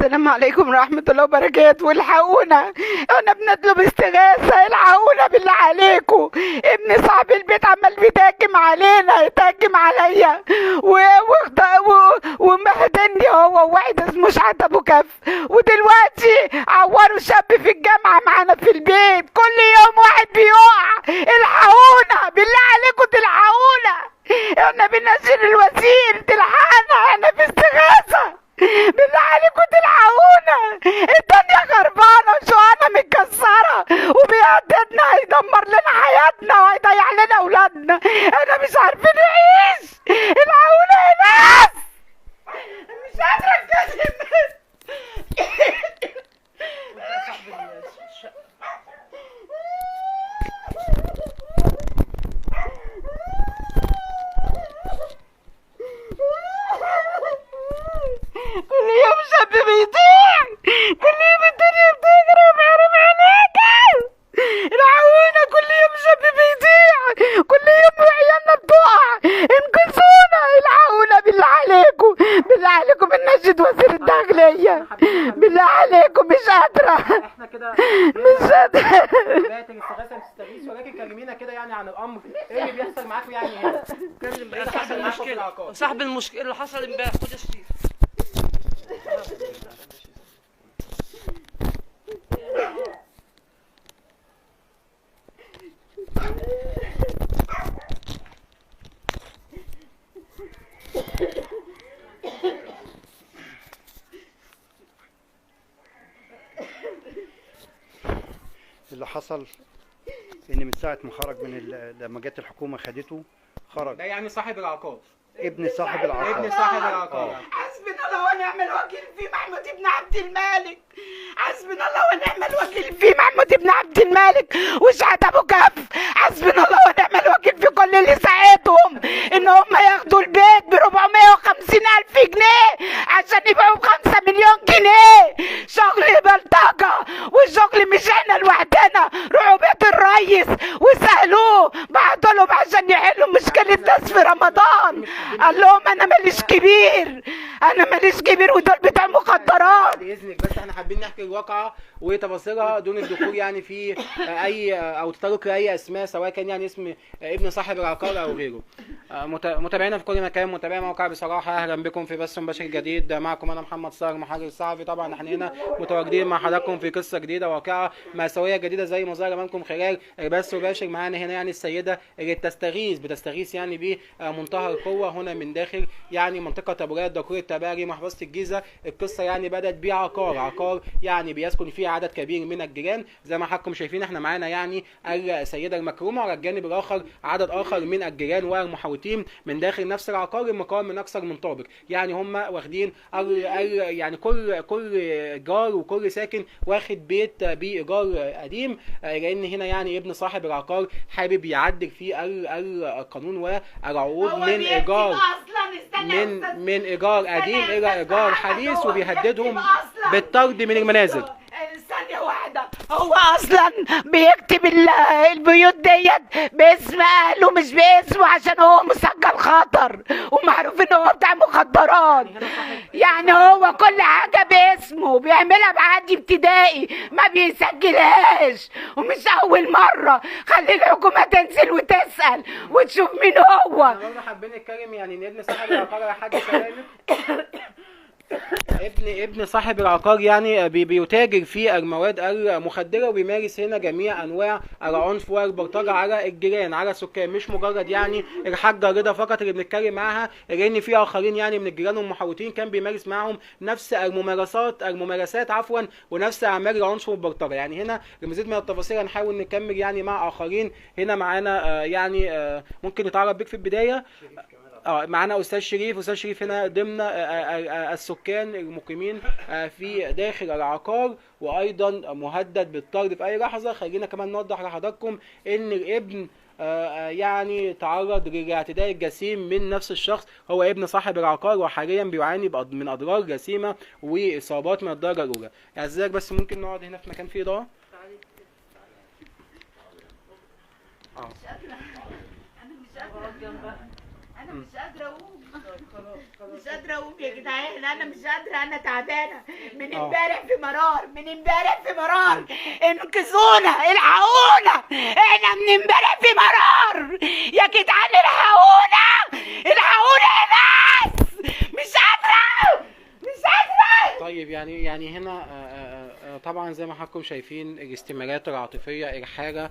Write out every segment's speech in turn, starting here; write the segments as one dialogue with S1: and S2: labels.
S1: السلام عليكم ورحمة الله وبركاته. الحقونا، انا بنطلب استغاثة، الحقونا بالله عليكم. ابن صاحب البيت عمال بيتهجم علينا، يتهجم عليا ومهدني هو وواحد اسمه شحات ابو كف، ودلوقتي عوروا شاب في الجامعة معانا في البيت. كل يوم واحد بيقع. الحقونا بالله عليكم، تلحقونا، احنا بننزل الوزير، تلحقنا، احنا في استغاثة بالله عليكم تلحقونا. الدنيا خربانة وشقنا متكسره، وبيهددنا، هيدمر لنا حياتنا وهيضيع لنا اولادنا، احنا مش عارفين نعيش. الحقونا يا ناس، مش قادرة اتكلم. كل يوم شاب بيضيع، كل يوم الدنيا بتجري، حرام عليك، الحقونا. كل يوم شاب بيضيع، كل يوم عيالنا بتقع، انقذونا، الحقونا بالله عليكم، بالله عليكم بنناشد وزير الداخلية، بالله عليكم، مش قادرة،
S2: احنا كده
S1: مش قادرة.
S2: بداية الاستغاثة بتستغيث، ولكن كلمينا كده يعني عن الأمر، ايه اللي بيحصل معاكم يعني هنا؟
S3: كلم بقى صاحب المشكلة، صاحب المشكلة اللي حصل امبارح. خد يا شريف.
S4: اللي حصل ان من ساعة ما خرج من لما جت الحكومة خدته، خرج
S2: ده يعني صاحب العقار،
S4: ابن صاحب العقار،
S2: ابن صاحب العقار.
S1: حسبنا الله ونعم الوكيل في محمود ابن عبد الملك، حسبنا الله ونعم الوكيل في محمود ابن عبد الملك وشحات ابو كف. حسبنا الله ونعم الوكيل في كل اللي ساعدهم ان هم ياخدوا البيت ب 450 الف جنيه عشان يبيعوه ب 5 مليون جنيه. شغل بلطجه، والشغل مش احنا لوحدنا. روحوا بيت الريس وسالوه، بعتوا لهم عشان يحلوا مشكلة ناس في رمضان. قال لهم انا ماليش كبير، انا ماليش كبير، ودول بتوع مخدرات.
S2: باذنك بس احنا حابين نحكي الواقعة وتفاصيلها دون الدخول يعني في اي او تطرق لاي اسماء، سواء كان يعني اسم ابن صاحب العقار او غيره. متابعينا في كل مكان، متابعي موقع بصراحة، اهلا بكم في بث مباشر جديد. معكم انا محمد صقر محرر الصحفي. طبعا احنا هنا متواجدين مع حضراتكم في قصة جديدة، واقعه مأساوية جديدة زي ما ظهر امامكم خلال البث مباشر. معانا هنا يعني السيدة اللي بتستغيث يعني بمنتهى القوة هنا من داخل يعني منطقة ابو دكرور التابعة لمحافظه الجيزة. القصة يعني بدات بعقار، عقار يعني بيسكن فيه عدد كبير من الجيران زي ما حضراتكم شايفين. احنا معانا يعني السيدة المكرومه، وعلى الجانب الاخر عدد اخر من الجيران والمحاوطين من داخل نفس العقار المقام من اكثر من طابق. يعني هم واخدين يعني كل جار وكل ساكن واخد بيت بايجار قديم، لان هنا يعني ابن صاحب العقار حابب يعدل في القانون والعقود من ايجار من ايجار قديم الى ايجار حديث، وبيهددهم بالطرد من المنازل.
S1: ثانية واحدة، هو أصلا بيكتب البيوت ديت باسم أهله مش باسمه، عشان هو مسجل خطر ومعروف إن هو بتاع مخدرات. يعني هو كل حاجة باسمه، بيعملها بعد ابتدائي، ما بيسجلهاش، ومش أول مرة. خلي الحكومة تنزل وتسأل وتشوف مين هو.
S2: احنا برضه حابين نتكلم يعني إن ابن صاحب العقار على حد كلامك، ابن صاحب العقار يعني بيتاجر في المواد المخدره، وبيمارس هنا جميع انواع العنف والبلطجه على الجيران، على السكان. مش مجرد يعني الحاجة رضا فقط اللي بنتكلم معاها، لان في اخرين يعني من الجيران والمحاوطين كان بيمارس معاهم نفس الممارسات عفوا، ونفس اعمال العنف والبلطجه. يعني هنا لمزيد من التفاصيل هنحاول نكمل يعني مع اخرين هنا معانا. يعني ممكن نتعرف بيك في البداية. معانا استاذ شريف. استاذ شريف هنا ضمن السكان المقيمين في داخل العقار، وايضا مهدد بالطرد في اي لحظة. خلينا كمان نوضح لحضراتكم ان الابن يعني تعرض للاعتداء الجسيم من نفس الشخص، هو ابن صاحب العقار، وحاليا بيعاني من اضرار جسيمة واصابات من الدرجة الاولى. اعزائك بس ممكن نقعد هنا في مكان فيه اضاءه.
S1: مش قادرة، انا مش قادرة. انا مش قادرة اقوم، مش قادرة اقوم يا جدعان، انا مش قادرة، انا تعبانة من امبارح في مرار، من امبارح في مرار. انقذونا، الحقونا، احنا من امبارح في مرار يا جدعان، الحقونا، الحقونا يا ناس، مش قادرة، مش قادرة.
S2: طيب يعني هنا طبعا زي ما حضراتكم شايفين الاستمالات العاطفية الحالة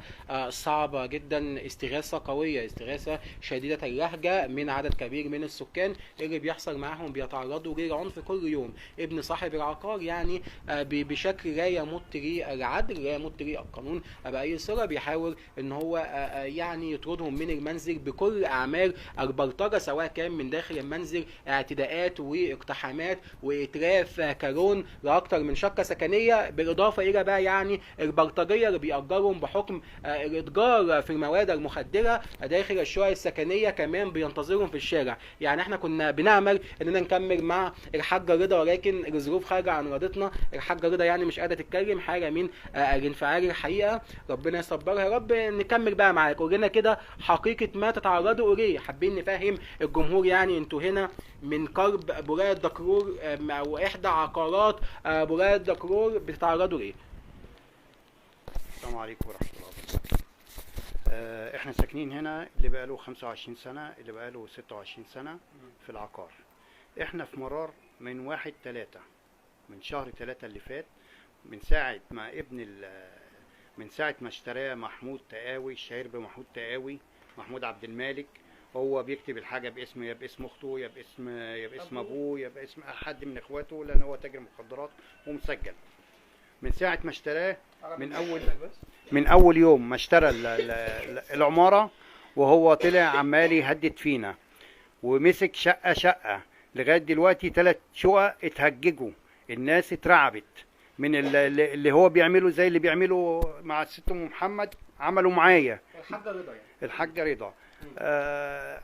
S2: صعبة جدا، استغاثة قوية، استغاثة شديدة اللهجة من عدد كبير من السكان اللي بيحصل معاهم، بيتعرضوا للعنف كل يوم. ابن صاحب العقار يعني بشكل لا يمت للعدل، لا يمت للقانون باي صله، بيحاول ان هو يعني يطردهم من المنزل بكل اعمال البلطجه، سواء كان من داخل المنزل اعتداءات واقتحامات واتلاف كارون لاكثر من شقه سكنية، بالاضافة الى بقى يعني البلطجيه اللي بيأجرهم بحكم الاتجار في المواد المخدره داخل الشقق السكنية، كمان بينتظرهم في الشارع. يعني احنا كنا بنعمل اننا نكمل مع الحاجة رضا، ولكن الظروف خارجه عن ارادتنا. الحاجة رضا يعني مش قادرة تتكلم، حاجة من الانفعال الحقيقة، ربنا يصبرها يا رب. نكمل بقى معاك، قول لنا كده حقيقة ما تتعرضوا اليه، حابين نفهم الجمهور يعني انتوا هنا من قرب براءة دكرور او احدى عقارات براءة دكرور بتتعرضوا لايه؟
S4: السلام عليكم ورحمة الله وبركاته. احنا ساكنين هنا اللي بقاله 25 سنة، اللي بقاله 26 سنة في العقار. احنا في مرار من 1/3، من شهر 3 اللي فات، من ساعة ما من ساعة ما اشتراه محمود تقاوي، الشهير بمحمود تقاوي، محمود عبد المالك. هو بيكتب الحاجة باسمه، يا باسم اخته، يا باسم ابوه، يا باسم احد من اخواته، لان هو تاجر مخدرات ومسجل. من ساعة ما اشتراه، من اول يوم ما اشترى العمارة، وهو طلع عمال يهدد فينا، ومسك شقه شقه لغاية دلوقتي 3 شقق اتهججوا، الناس اترعبت من اللي هو بيعمله، زي اللي بيعمله مع الست ام محمد عملوا معايا
S2: الحاجة رضا، يعني
S4: الحاجة رضا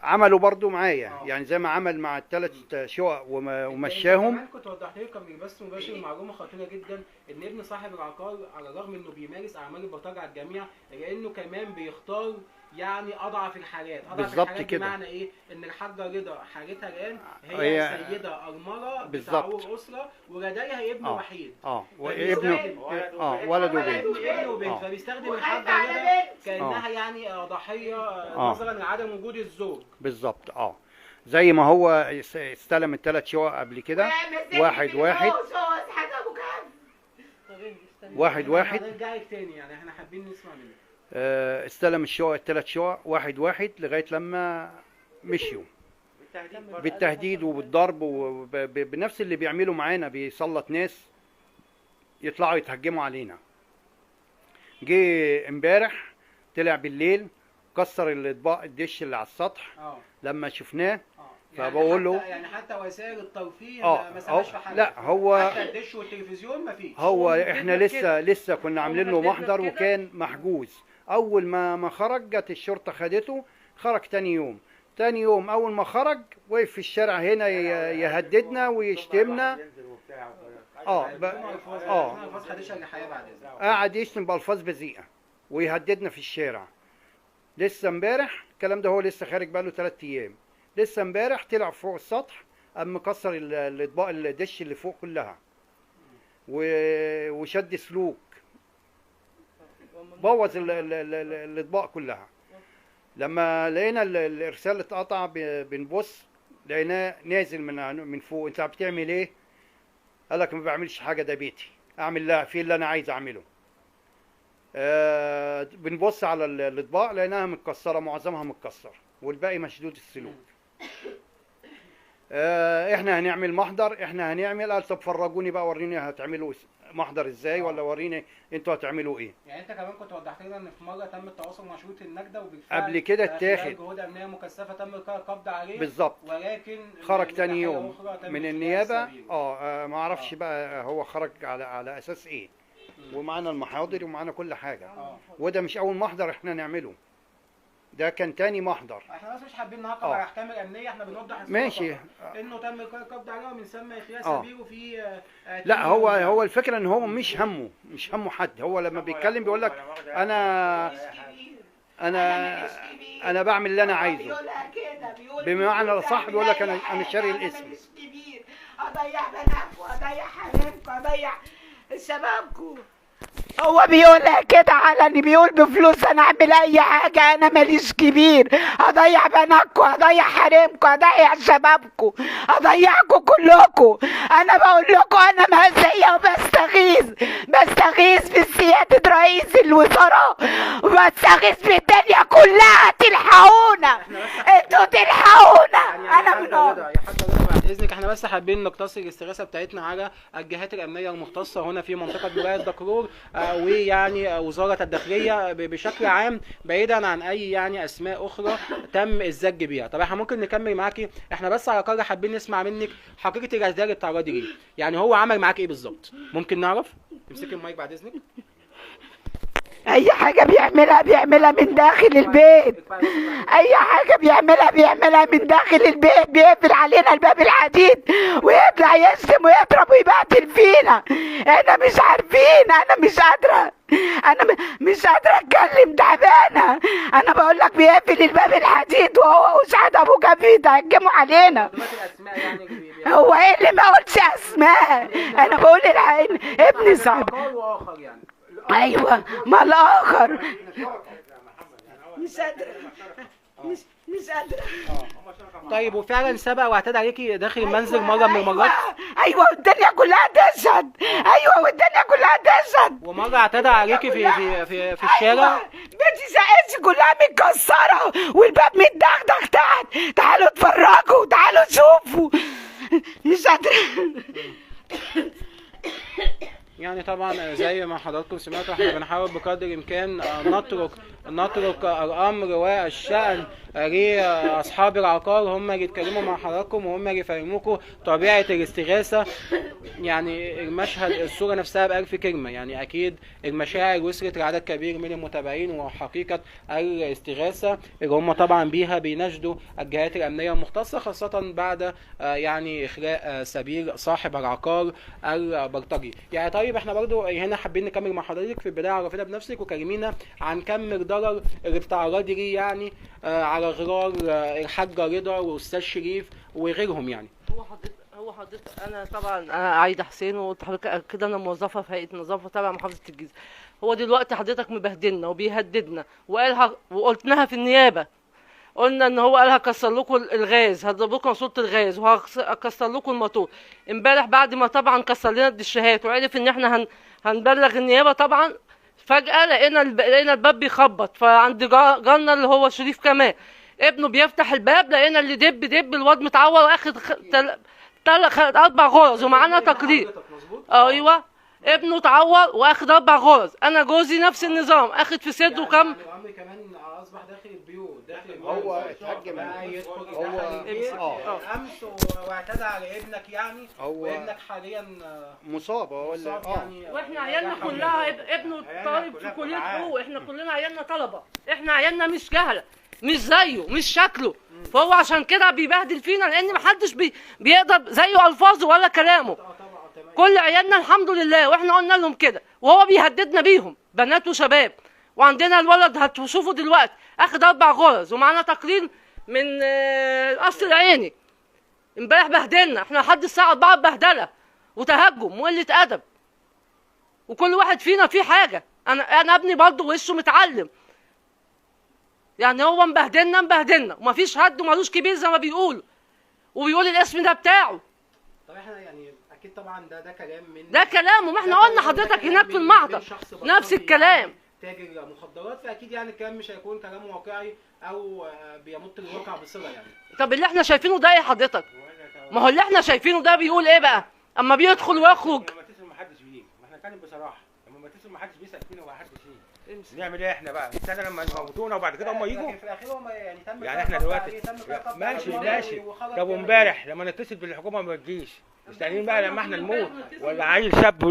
S4: عملوا برضو معايا، يعني زي ما عمل مع ال3 شقق ومشاهم.
S2: كمان كنت وضحت لكم بس مباشر معلومة خطيرة جدا، ان ابن صاحب العقار على الرغم انه بيمارس اعمال البلطجه على الجميع، لانه كمان بيختار يعني اضعف الحالات. اضعف الحالات كده. بمعنى ايه؟ ان الحاجة رضا حالتها الان هي سيده ارملة بتعول اسره ولديها ابن وحيد،
S4: وابنه ولد وبنت،
S2: فبيستخدم الحاجة رضا كانها يعني ضحية نظرا لعدم وجود الزوج.
S4: بالظبط. زي ما هو استلم ال3 شقق قبل كده، 1 1 1 1.
S2: هنرجع لك تاني، يعني احنا حابين نسمع منك.
S4: استلم الشقق ال3 شقق 1 1 لغاية لما مشيوا بالتهديد وبالضرب وبنفس اللي بيعملوا معانا، بيسلط ناس يطلعوا يتهجموا علينا. جه امبارح طلع بالليل كسر الاطباق الدش اللي على السطح. لما شفناه فبقول له
S2: يعني حتى وسائل الترفيه ما سابش في حاجة.
S4: لا هو
S2: حتى الدش والتلفزيون ما فيش.
S4: هو احنا لسه كنا عاملين له محضر وكان محجوز. اول ما خرج جت الشرطة خدته، خرج تاني يوم. تاني يوم اول ما خرج وقف في الشارع هنا يهددنا ويشتمنا. قعد يشتم بالفاظ بذيئة ويهددنا في الشارع. لسه امبارح الكلام ده، هو لسه خارج بقاله 3 ايام. لسه امبارح طلع فوق السطح قام مكسر الاطباق الدش اللي فوق كلها، وشد سلوك، بوظ الاطباق كلها. لما لقينا الارسال اتقطع بنبص لقيناه نازل من فوق. انت بتعمل ايه؟ قال لك ما بعملش حاجة، ده بيتي، اعمل لا في اللي انا عايز اعمله. بنبص على الاطباق لقيناها متكسره، معظمها متكسر والباقي مشدود السلوك. احنا هنعمل محضر، احنا هنعمل. قال طب فرجوني بقى، وريني هتعملوا محضر ازاي، ولا وريني انتوا هتعملوا ايه.
S2: يعني انت كمان كنت وضحت لنا ان في مرة تم التواصل مع شروط النجده، وبالفعل
S4: قبل كده اتاخد
S2: جهود امنية مكثفة تم القبض عليه
S4: بالظبط،
S2: ولكن
S4: خرج تاني يوم من النيابة. ما اعرفش بقى هو خرج على اساس ايه. ومعانا المحاضر ومعانا كل حاجة. وده مش اول محضر احنا نعمله، ده كان تاني محضر.
S2: احنا بس مش حابين نعاقب على الاحكام الامنية، احنا بنوضح
S4: ماشي
S2: انه تم القبض عليه ومن ثم اخلاء سبيله في
S4: لا هو الفكرة ان هو مش همه حد. هو لما بيتكلم بيقول لك انا انا انا بعمل اللي انا عايزه.
S1: بيقولها كده،
S4: بمعنى الصح بيقول لك انا شاري الاسم.
S1: كبير اضيع بناتكم، اضيع حبايبكم، اضيع شبابكم. هو بيقولها كده علني، بيقول بفلوس انا اعمل اي حاجة، انا ماليش كبير، اضيع بناتكم، اضيع حريمكم، اضيع شبابكم، اضيعكم كلكم. انا بقول لكم انا مهزيه وبستغيث، بستغيث بسياده رئيس الوزراء، وبستغيث بالدنيا كلها، تلحقونا انتوا، تلحقونا.
S2: يعني
S1: انا من
S2: يا حاجة رضا بعد اذنك، احنا بس حابين نقتصر الاستغاثة بتاعتنا على الجهات الامنية المختصة هنا في منطقة ولاية دكرور، ويعني وزارة الداخلية بشكل عام، بعيدا عن اي يعني اسماء اخرى تم الزج بيها. طب احنا ممكن نكمل معاكي، احنا بس على الاقل حابين نسمع منك حقيقة الاعتداء اللي بتعرضي ليه، يعني هو عمل معاك ايه بالظبط؟ ممكن نعرف؟ تمسكي المايك بعد اذنك.
S1: اي حاجة بيعملها بيعملها من داخل البيت، اي حاجة بيعملها بيعملها من داخل البيت، بيقفل علينا الباب الحديد ويطلع يشتم ويضرب ويبهدل فينا. احنا مش عارفين، انا مش قادرة، انا مش قادرة اتكلم، تعبانة. انا بقول لك بيقفل الباب الحديد وهو وسعد ابو كفي يتهجموا علينا. هو ايه اللي ما قلتش اسماء؟ انا بقول الحقيقة ابني صاحب. ايوه، ما الاخر مش قادرة، مش قادرة.
S2: طيب وفعلا سبق واعتدى عليكي داخل المنزل مرة من المرات؟
S1: ايوه، والدنيا كلها تشهد. ايوه، والدنيا كلها تشهد.
S2: ومرة اعتدى عليكي في في في, في الشارع؟
S1: أيوة. بيتي شقتي كلها متكسره والباب متدغدغ تحت. تعالوا اتفرجوا، تعالوا شوفوا. مش قادرة.
S2: يعني طبعا زي ما حضراتكم سمعتوا، احنا بنحاول بقدر الامكان نترك الامر والشأن لاصحاب العقار، هم اللي يتكلموا مع حضراتكم وهم اللي يفهموكم طبيعة الاستغاثة. يعني المشهد، الصورة نفسها بألف كلمة، يعني اكيد المشاعر وصلت لعدد كبير من المتابعين، وحقيقة الاستغاثة اللي هم طبعا بيها بيناشدوا الجهات الامنية المختصة، خاصة بعد يعني اخلاء سبيل صاحب العقار البلطجي. يعني طيب احنا برضو هنا حابين نكمل مع حضرتك. في البداية عرفينا بنفسك وكلمينا عن كم الضرر اللي بتعرضي ليه، يعني على غرار الحاجة رضا والاستاذ شريف وغيرهم. يعني
S3: هو حضرتك انا طبعا انا عايدة حسين، وقلت لحضرتك كده انا موظفة في هيئة نظافة تبع محافظة الجيزة. هو دلوقتي حضرتك مبهدلنا وبيهددنا، وقالها وقلناها في النيابة، قلنا ان هو قال هكسر لكم الغاز، هضرب لكم ماسوره الغاز وهكسر لكم الموتور. امبارح بعد ما طبعا كسر لنا الدشاهات وعرف ان احنا هنبلغ النيابة، طبعا فجاة لقينا الباب بيخبط، فعند جارنا اللي هو شريف كمان ابنه بيفتح الباب، لقينا اللي دب الواد متعور واخد 4 غرز ومعانا تقرير. ايوه، ابنه اتعور واخد 4 غرز. انا جوزي نفس النظام، اخد في صدره كم.
S2: الامر كمان اصبح داخل البيوت، داخل
S4: هو اتهجم، هو
S2: امس واعتدى على ابنك، يعني وابنك حاليا
S4: مصاب. هو
S2: يعني
S3: واحنا عيالنا كلها، ابنه طالب في كليه حقوق، احنا كلنا عيالنا طلبه، احنا عيالنا مش جهله، مش زيه، مش شكله. فهو عشان كده بيبهدل فينا، لان محدش بيقدر زيه الفاظه ولا كلامه. كل عيالنا الحمد لله، واحنا قلنا لهم كده، وهو بيهددنا بيهم، بنات وشباب. وعندنا الولد هتشوفه دلوقتي اخد 4 غرز ومعانا تقرير من القصر العيني. امبارح بهدلنا احنا لحد الساعة 4، بهدله وتهجم وقلة ادب، وكل واحد فينا فيه حاجة. انا ابني برضه وشه متعلم، يعني هو مبهدلنا ومفيش حد ومالوش كبير زي ما بيقولوا، وبيقول الاسم ده بتاعه.
S2: طب احنا يعني اكيد طبعا ده كلام من
S3: ده كلامه، ما احنا قلنا حضرتك هناك في المحضر نفس الكلام،
S2: تاجر مخدرات، فاكيد يعني الكلام مش هيكون كلام واقعي او بيمط الواقع بصله. يعني
S3: طب اللي احنا شايفينه ده ايه حضرتك؟ ما هو اللي احنا شايفينه ده بيقول ايه بقى؟ اما بيدخل ويخرج
S5: لما تسال ما حدش بيجي، ما احنا نتكلم بصراحة، لما تسال ما حدش بيسال فينا ولا حدش بيجي. نعمل ايه احنا بقى؟ نستنى لما يموتونا وبعد كده هم يجوا؟
S2: في الاخير هم يعني تم
S5: يعني احنا دلوقتي ماشي ماشي. طب وامبارح لما نتصل بالحكومة ما تجيش، مستنيين بقى لما احنا نموت ولا عيل شاب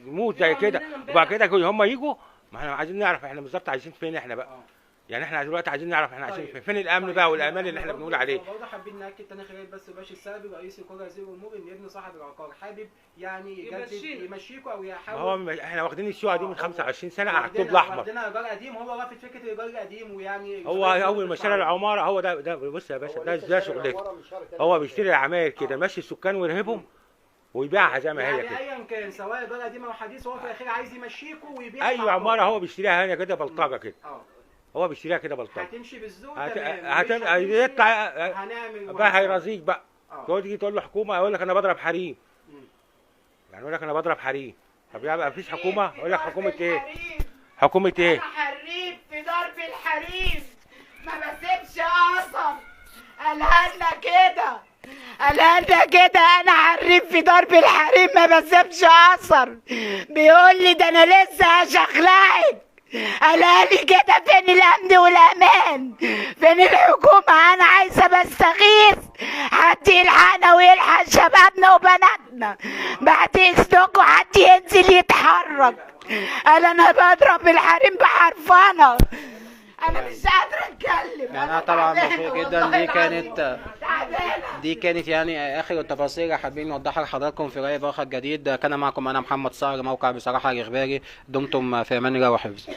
S5: يموت زي كده وبعد كده هم يجوا؟ ما احنا عايزين نعرف احنا بالظبط عايزين فين احنا بقى. يعني احنا دلوقتي عايزين نعرف احنا عايشين
S2: طيب.
S5: فين الامن
S2: طيب.
S5: بقى والامان اللي احنا بنقول عليه.
S2: برضه حابين ناكد تاني خلال بس باشا السلبي رئيس كل هذه الامور ان ابن صاحب العقار حابب يعني يجدد يمشيكوا او يحاول.
S5: هو احنا واخدين الشقة دي من 25 سنة على الطوب الاحمر،
S2: واخدينها ايجار قديم، هو رافض فكرة الايجار القديم. ويعني
S5: هو اول ما شرى العمارة هو ده بص يا باشا ده شغلته، هو بيشتري العماير كده ماشي السكان ويرهبهم ويبيعها زي ما هي
S2: يعني
S5: كده.
S2: ايا كان سواء ايجار قديم او حديث هو في الاخير عايز يمشيكوا ويبيع
S5: اي عمارة هو بيشتريها هنا كده بلطجه كده. هو بيشتريها كده بلطجه.
S2: هتمشي بالذوق تمام،
S5: هيطلع
S2: هنعمل
S5: بقى هيرازيك بقى. تيجي تقول له حكومة يقول لك انا بضرب حريم. يعني يقول لك انا بضرب حريم. طب يبقى مفيش حكومة؟ يقول لك حكومة ايه؟ حكومة ايه؟
S1: انا حريف في ضرب الحريم، ما بسيبش اثر. قالها لنا كده، قالها لنا كده، انا حريف في ضرب الحريم ما بسيبش اثر. بيقول لي ده انا لسه هشخلعك. قالها لي كده. فين الامن والامان؟ فين الحكومة؟ انا عايزه بستغيث حد يلحقنا ويلحق شبابنا وبناتنا. بعد اذنكم حد ينزل يتحرك. قال انا بضرب الحريم بحرفنه. انا مش قادرة اتكلم.
S2: يعني انا طبعا مبسوط جدا. دي كانت يعني اخر التفاصيل اللي حابين نوضحها لحضراتكم في live اخر جديد. كان معكم انا محمد صقر، موقع بصراحة الاخباري. دمتم في امان الله وحفظه.